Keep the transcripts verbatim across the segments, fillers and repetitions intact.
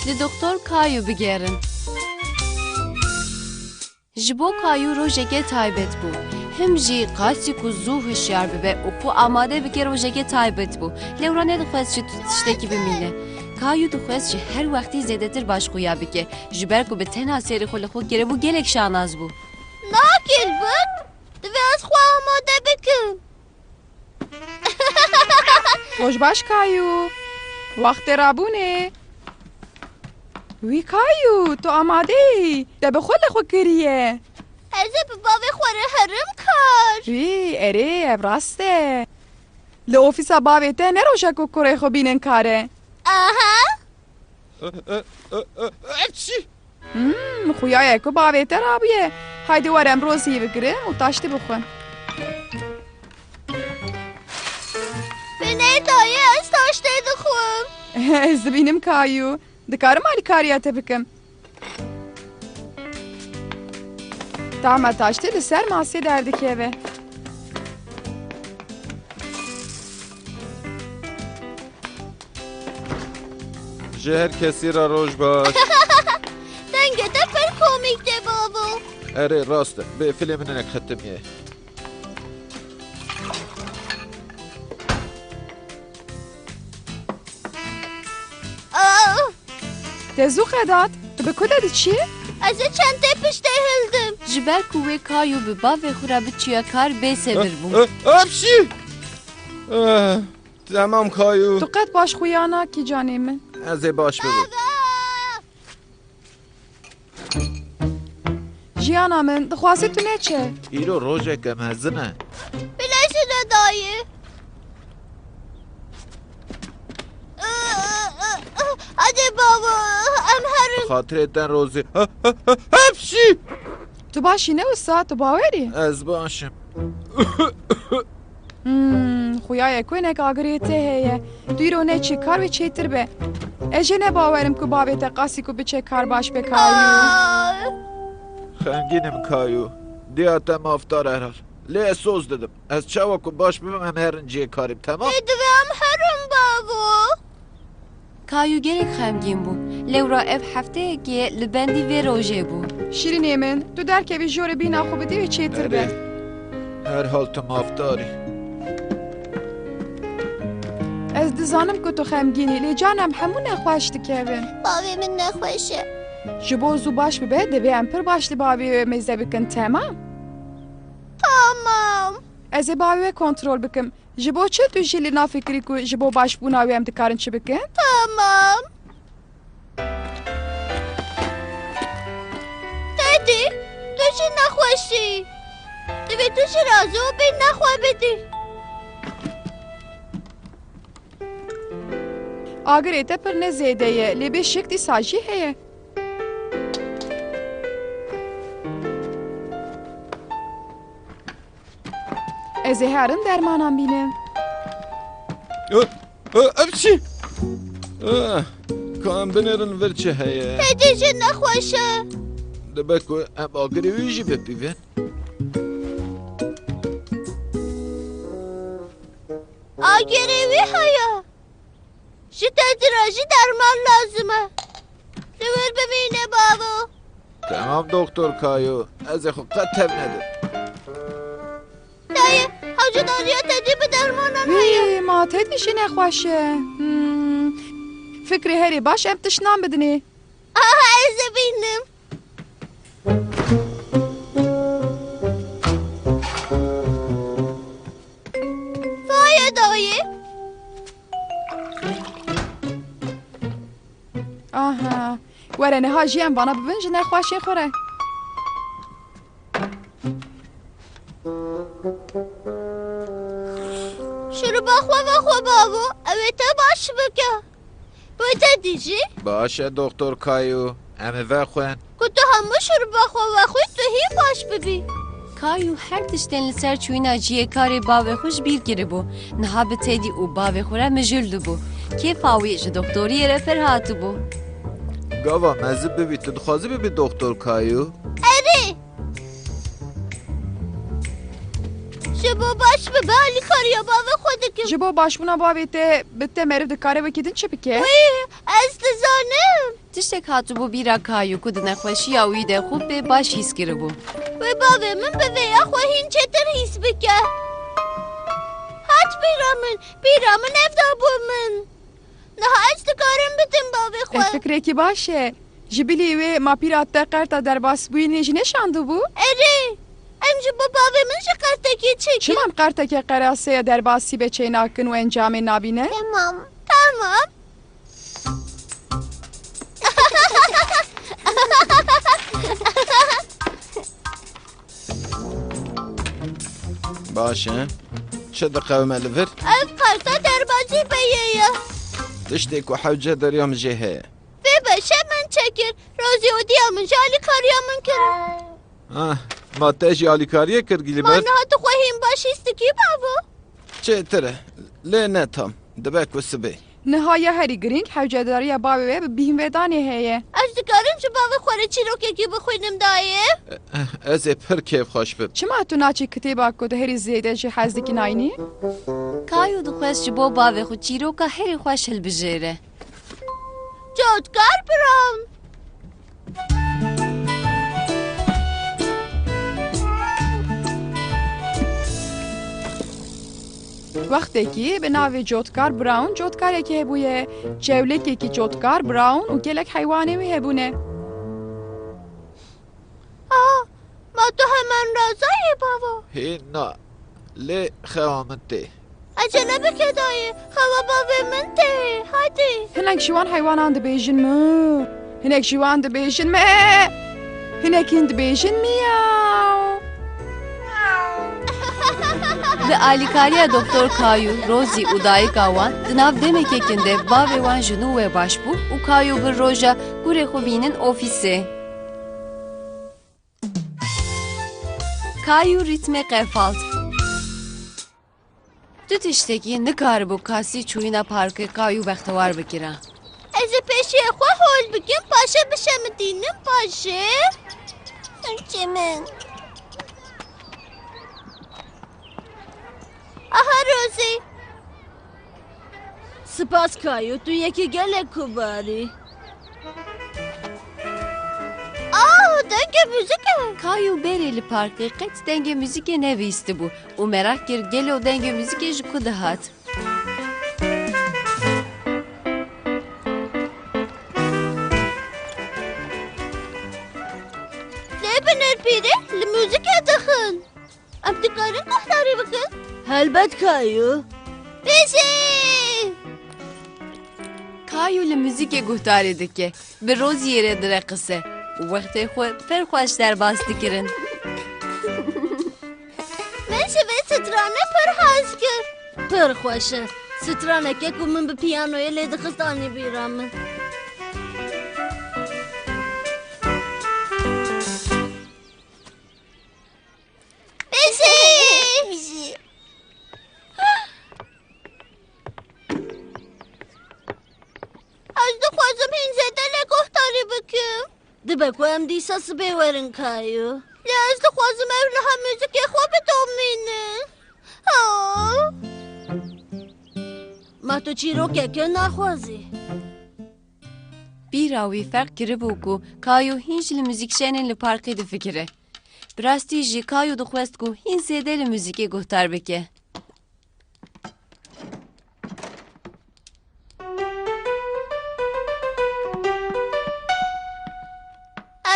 Li Doktor Kayu bigerin. Ji bo Kayu rojeke taybet bû. Him jî qasî ku zû hişyar bibe û xwe amade bike rojeke taybet bû. Lewra nedixwest ji tiştekî bimîne. Kayu dixwest ji her wextî zêdetir baş xuya bike. Ji ber ku bi tenha serê xwe li xwe kiribû gelek şanaz bû. Nakir bit, divê ez xwe amade bikim. Roj baş Kayu. Wextê rabûnê. Wî Kayu, tu amade yî. Te bi xwe li xwe kiriye. Ez ê bi bavê xwe re herim kar. Wî, erê, ev rast e. Li ofîsa bavê te ne roja ku kurê xwe bînin kar e. Aha. Ev çi? Hmm, xuya ye ku bavê te rabûye. Haydi were em rozî bigirin û taştî bixwin. Binê dayê, ez taştê dixwim. Ez dibînim Kayu. Dikarim alîkariya te bikim? Tahma taştê li ser masê derdikeve. Ji her kesî re roj baş. Dengê te pir komîk tê bavo. Erê, rast e. Bê filê min hinek xetimiye. Aa! Te zû qedat. Tu bi ku de diçî? Ez ê çentê piştê hildim. Ji ber ku wê Kayu bi bavê xwe re biçiya kar bê sebir bû. Eh, eh, Hepsî! Eh, Temam Kayu. Tu qet baş xuya nakî canê min. Ez ê baş bibim. Jiyana min, dixwazî tu neçe. Îro rojeke mezin e. Bilezîne dayê. Hadi baba, em herin. Xatirê te rozî. Hepşî! Tu baş î ne wisa, tu bawer î? Ez baş im. Hmm, xuya ye ku hinek agirê te heye. Tu îro neçî, kar wê çêtir be. Ez jê ne bawer im ku bavê te qasî ku biçe kar baş be Kayu. Aa! Xemgîn im Kayu. Diya te mafdar herhal. Lê ez soz didim. Ez çawa ku baş bibim em herin cihê karî, temam? Ê divê em herin bavo. Kayu gelek xemgîn bû. Lewra ev hefteyekê li bendî vê rojê bû. Şîrînê min, tu derkevî jorê bîna xwe bidî wê çêtir be. Erê. Herhal tu mafdar î. Ez dizanim ku tu xemgîn î, lê carna em hemû nexweş dikevin. Bavê min nexweş e. Ji bo zû baş bibe, divê em pir baş li bavê wê mêze bikin, temam? Tamam. Ez ê bavê wê kontrol bikim. Ji bo çi tu jî li nav fikirî ku ji bo başbûna wê em dikarin çi bikin? Tamam. Tedî, tu jî nexweş î. Divê tu jî razî û bîrina xwe bidî. Agirê te pir ne zêde ye, lê bê şik dîsa jî heye. Ez ê herin dermanan bînim. Ö, ö, ev çi? Ö, ka em binêrin vir çi heye? Tedî jî nexweş e. Dibe ku em agirê wî jî bipîvin. Agirê wî heye. Ji te dira jî derman lazim e. Li wir bimîne bavo. Temam Doktor Kayo, ez ê xwe qet tev nedim. Dayê, hewcedariya te jî bi dermanan heye. Wî, ma te dî jî nexweş e. Hmm. Fikrê herî baş em tiştnan bidinê. Aha, ez ê bînim. Faye dayê. Aha. Were niha jî em vana bibin ji nexweşên xwe re. Şuruba xwe vexwe bavo, ew ê te baş bike. Bo te dî jî? Baş e, Doktor Kayo. Em ê vexwin. Ku tu hemû şuruba xwe vexwî, tu hî baş bibî. Kayu her tiştên li ser çûyîna cihê karê bavê xwe ji bîr kiribû. Niha bi Tedî û bavê xwe re mijûl dibû. Kêfa wî ji doktoriyê re pir hatibû. Gava mezin bibî, tu dixwazî bibî Doktor Kayo? Erê! Ji Bo baş bibe, alîkariya bavê xwe dikim. Ji bo başbûna bavê te, bi te meriv dikare wekî din çi bike? Wî, ez dizanim. Tiştek hatibû bîra Kayû ku di nexweşiya wî de xwe pê baş hîs kiribû. Wê bavê min bi vêya xwe hîn çêtir hîs bike. Hat bîra min, bîra min ev da bo min. Niha ez dikarim bidim bavê xwe. Ev fikrekî baş e. Ji bilî wê ma pîra te qerta derbasbûyînê jî neşandibû? Erê, em ji bo bavê min jî qertekê çêkin. Çima em qerteke qerasê ye derbasî be çênakin û encamê nabîne? Tamam. Tamam. Baş e. Çi diqewime li vir? Ev qerta derbasî peyê ye. Tiştê ku hewce deriya min jê heye. Vê beşe min çekir. Rozî û diya min jî alîkariya min kirin. Ah, ma te jî alîkariyê kir gilî Ma ber? Niha tu xwe hîn baş hîs dikî bavo? Çêtir e. Lê ne tam. Dibe ku sibê. Niha ya herî girîng, hewcedariya bavê we bi bîhînvedanê heye. Ez dikarim ji bavê xwe re çîrokekî bixwînim dayê? Eh, ez ê pir kêfxweş bim. Çima tu naçî kitêba ku tu herî zêde jê hez dikî nayînî? Kayo dixwest ji bo bavê xwe çîroka herî xweş hilbijêre. Cotkar Brown. Wextekî bi navê Cotkar Brown cotkarekî hebûye. Çewlekekî Cotkar Brown û gelek heywanê wî hebûne. Ah, ma tu hemen razayê bavo? Hê na, lê xewa min tê. Acele bike dayê, xewa bavê min tê, hadi. Hinek ji wan heywanan dibêjin mi. Hinek ji wan dibêjin me. Hinek hîn dibêjin miyaw. Bi alîkariya Doktor Kayu, Rosie û dayika wan di nav demeke kin de bavê wan ji nû we baş bû û Kayu bir roja kurê xwe bînin ofîsê. Kayu rîtmê qefalt. Tu tiştekî nikaribû kasî çûyîna parkê Kayu bextewar bikira. Ez ê pêşiya xwe hol bikim, paşê bişemidînim, paşê. Tirkê min. Aha Rozî. Spas Kayo, tu yekî gelek kubar î. Ah, dengê muzîk e. Kayo berê li parkê qet dengê muzîkê nebihîstibû û meraq kir gelo dengê muzîkê ji ku dihat. Lê binêr pîrê li muzîkê dixin. Em dikarin guhdarî bikin? Helbet Kayo. Pêşî! Kayo li muzîkê guhdarî dike, bi Roziyê re direqise û wextê xwe pir xweş derbas dikirin. Min ji vê stranê pir hez kir. Pir xweş e. Straneke ku min bi piyanoyê lê dixist anî bîra min. Bijî! Bijî! Ez dixwazim hîn zêde lê guhdarî bikim. Dibe ku em dîsa sibê werin Kayo. Lê ez dixwazim ew niha muzîkê xwe bidomînin. Ha! Ma tu çîrokeke naxwazî? Bîra wî ferq kiribû ku Kayo hîn jî li muzîkjenên li parkê difikire. Bi rastî jî Kayo dixwest ku hîn zêde li muzîkê guhdar bike.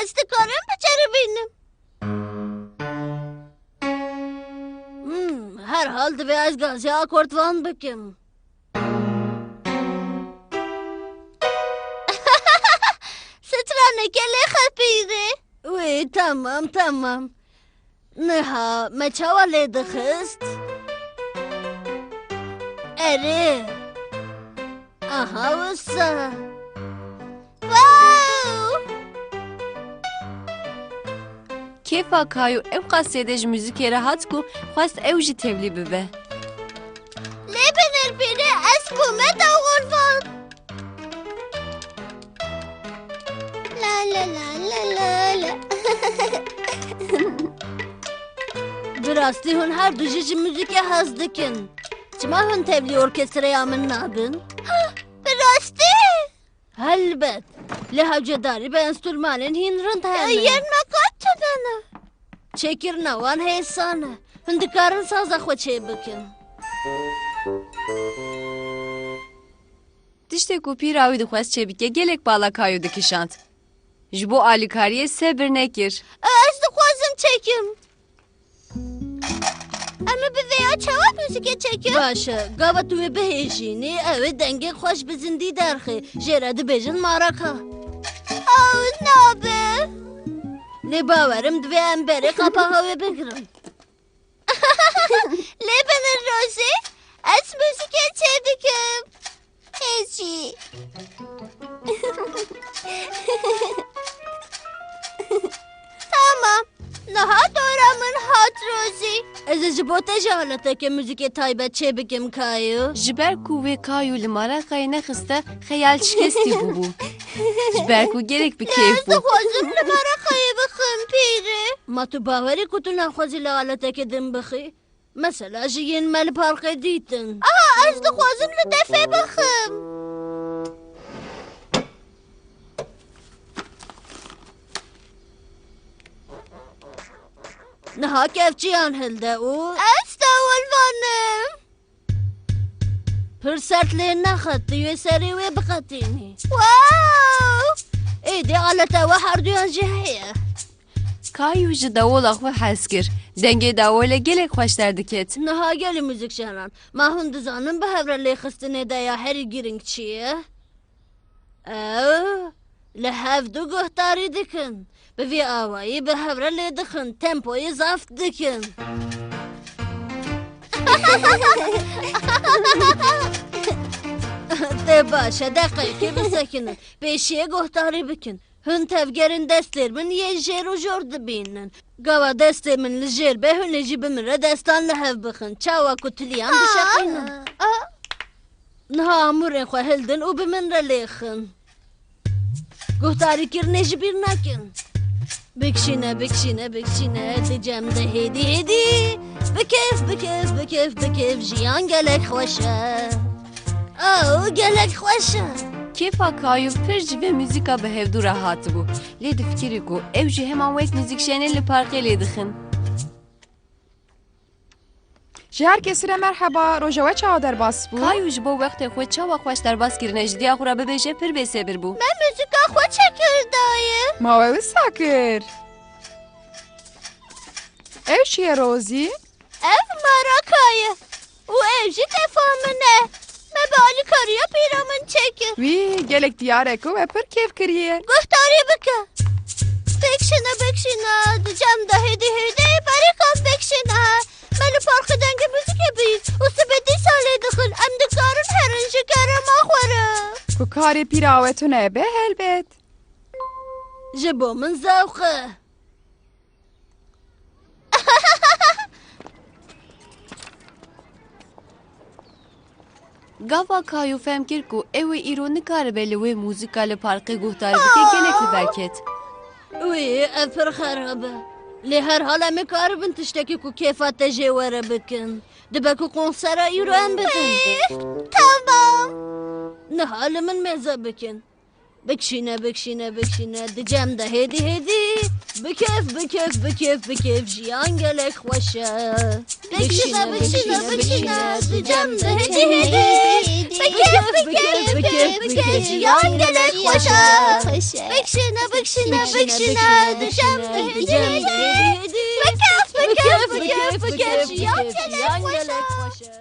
Ez dikarim biceribînim. Hmm, herhal divê ez gazê akordvan bikim. Straneke lê xepîrê. Wê, tamam, tamam. Niha me çawa lê dixist? Erê. Aha wisa. Wow! Kêfa Kayo ew qas zêde ji muzîkê re hat ku xwest ew jî tevlî bibe. Lê binêr pîrê ez bûme dagorvan. La la la la la la. Bi Rastî hûn her du jî ji muzîkê hez dikin. Çima hûn tevlî orkestreya min nabin? Bi rastî? Helbet. Lê hewcedarî bi enstrûmanên hîn rind hene. Yên me qet tune ne. Çêkirina wan hêsan e. Hûn dikarin saza xwe çêbikin. Tiştê ku pîra wî dixwest çêbike, gelek bala Kayû dikişand. Ji bo alîkariyê sebir nekir. Ez dixwazim çêkim. Em ê bi vêya çawa muzîkê çêkin? Baş e, gava tu wê bihêjînî, ew ê dengê xweş bi zindî derxê. Jê re dibêjin maraka. Ew nabe. Lê bawerim divê em berê qapaxa wê bigirin. Lê binin Rozî, ez muzîkê çêdikim. Ez jî. Tamam. Niha dora min hat, Rozî. Ez ê ji bo te jî aleteke muzîkê taybet çêbikim, Kayû. Ji ber ku wê Kayû li maraqayê nexiste, xeyal şikestî bûbû. Ji ber ku gelek bi kêf bû. Ez dixwazim li maraqayê bixim, pîrê. Ma tu bawerî ku tu naxwazî li aleteke din bixî? Mesela ji yên me li parkê dîtin. Aha, ez dixwazim li defê bixim. Niha kevçiyan hilde û... Ez dawilvanim. Pir sert lê nexe, tu yê serê wê biqetînî. Wow! Êdî aleta we herduyan jî heye. Kayû ji dawola xwe hez kir. Dengê dawolê gelek xweş derdiket. Niha gelî muzîkjenan, ma hûn dizanin bi hev re lêxistinê de ya herî girîng çi ye? Ew li hev du guhdarî dikin. Bi vî awayî bi hev re lê dixin, tempoyê zaf dikin. Tê baş e, deqeyekê bisekinin. Pêşiyê guhdarî bikin. Hûn tevgerên destê min yê jêr û jor dibînin. Gava destê min li jêr be, hûn ê jî bi min re destan li hev bixin. Çawa ku tiliyan dişeqînin. Aa. Niha amûrên xwe hildin û bi min re lêxin. Guhdarîkirinê ji bîr nekin. Bikişîne, bikişîne, bikişîne, di cem de hêdî hêdî. Bi kêf, bi kêf, bi kêf, bi kêf, jiyan gelek xweş e. Oh, gelek xweş e. Kêfa Kayû pir ji vê muzîka bi hevdû re hatibû. Lê difikirî ku ew jî heman wek muzîkjenê li parkê lê dixin. Ji her kesî re merheba, roja we çawa derbas bû? Kayû ji bo wextê xwe çawa xweş derbas kirine, ji diya xwe re bibêje pir bêsebir bû. Me muzîka xwe çêkir dayê. Ma we wisa kir? Ew çi ye Rozî? Ev maraka ye û ev jî defa min e. Me bi alîkariya pîra min çêkir. Wî, gelek diyar e ku we pir kêf kiriye. Guhdarî bike. Bikişîne, bikişîne, di cem de hêdî hêdî berî xwe bikişîne. Me li parkê dengê muzîkê bîst û sibê dîsa lê dixin. Em dikarin herin ji kerema xwe re. Ku karê pîra we tune be, helbet. Ji bo min zewq e. Gava Kayû fehm kir ku ew ê îro nikaribe li wê muzîka li parkê guhdarî bike, gelek li ber ket. Wî, ev pir xerab e. Lê herhal em ê karibin tiştekî ku kêfa te jê were bikin. Dibe ku konsera îro em bidin. Tamam. Niha li min mêze bikin. Bikişîne, bikişîne, bikişîne, di cem de hêdî hêdî. Bi kêf, bi kêf, bi kêf, bi kêf, jiyan gelek xweş e. Bikişîne, bikişîne, bikişîne, di cem de hêdî hêdî. Bi kêf, bi kêf, bi kêf, bi kêf, jiyan gelek xweş e. Bikişîne, bikişîne, bikişîne, di cem de hêdî hêdî. Bi kêf, bi kêf, bi kêf, bi kêf, jiyan gelek xweş e.